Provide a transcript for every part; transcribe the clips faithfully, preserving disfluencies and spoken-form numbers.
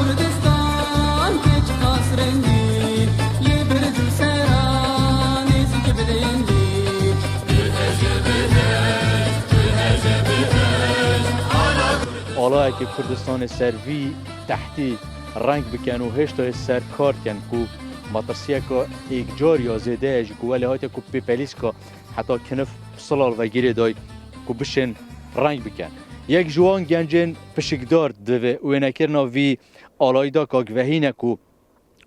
Kurdistan keçiqas rengî, yê birc û sera nêzîk bilindî. Alayekî Kurdistanê ser vî tehtî reng bikin û hêşta yê ser kar dikin ku metirsiyeka êkcar ya zêde ye ji ku welê hatiye ku pêpelîska heta kinif silal vegirê day ku bişên reng bikin. Yek ji wan gencên pişikdar di wênekirina vî alayî de Kak Vehîn e ku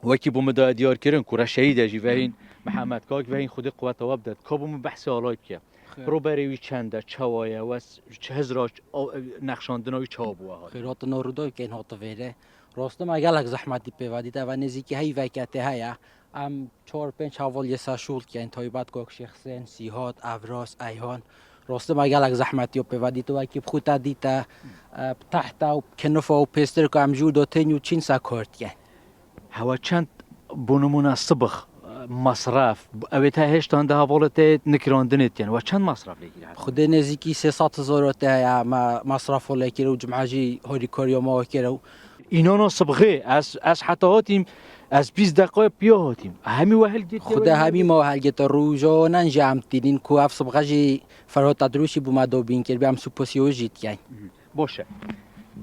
wekî bo min daye diyar kirin ku reşeyîd e jî Vehîn Mihemed. Kak Vehîn, Xwedê quweta we bide. Ka bo min behsê alay bike. Xêr. Piroberê wî çend e, çawa ye, wes, çi hizra, ç-, a, nexşandina wî çawa bû we hatiye? Xêr hatina Rûdawî, kên hati vêre. Rastî me gelek zehmetî pê ve dît. Eve nêzîkî heyveke tê heye. Em çar pênc heval yê ser şûl dikin, taybet Kak Şêxsên, Sîhat, Evras, Eyhan. Rastî me gelek zehmetî pê ve dît. Wekî bi xwe te dîte, e, bi tehta û bi kinifa û pêstir ku em jû de tên û çîn ser kar dikin. Hewa çend, bo nimûne sibix, e, masraf, ew ê te hêştan de hevalê te nikirandinê dikin. We çend masraf lê kiriye? Xwedê nêzîkî sê sed hezar te heye me masrafo lê kir û cuma jî harîkariya me kir û Înana sibxê, ez, ez heta hatîm, ez bîst deqayê piya hatîm. Hemî we hilgirtiye. Xwedê hemî me helgirte, rûjonen jî em tînîn ku ev sibxe jî Ferhat Tedrûşî bû me dobîn kir, em supasiya wî jî dikin. Baş e.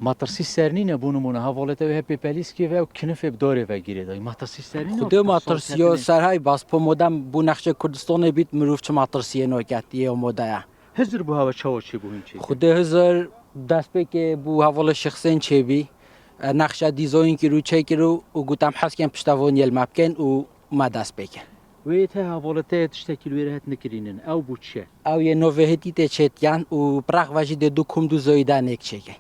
Metirsî ser nîne, bo nimûne, hevalê te wê hep pêpelîskê ve û kinifê bi darê ve girê dayî. Metirsî ser nîne. Xwedê metirsî ser nîne. Ser hay bas po modem bû nexşê Kurdistanê bît, mirov çi metirsiyê naket, yê o moda ye. Hizir bû hewe çawa çêbû hîn çêkir? Xwedê hizir destpêkê bû hevalê Şêxsên çêbî. E, nexşe dîzoyîn kir û çêkir û, û gotem hesken piştevoniyê li me bikin û me dest pê kir. Wê te hevalê te tiştekî li wê re het nikirînin. Ew bû çi ye? Ew yê novê hêtî tê çêtiyan û piraq ve jî dê du kum du zoyî de nêk çêkin.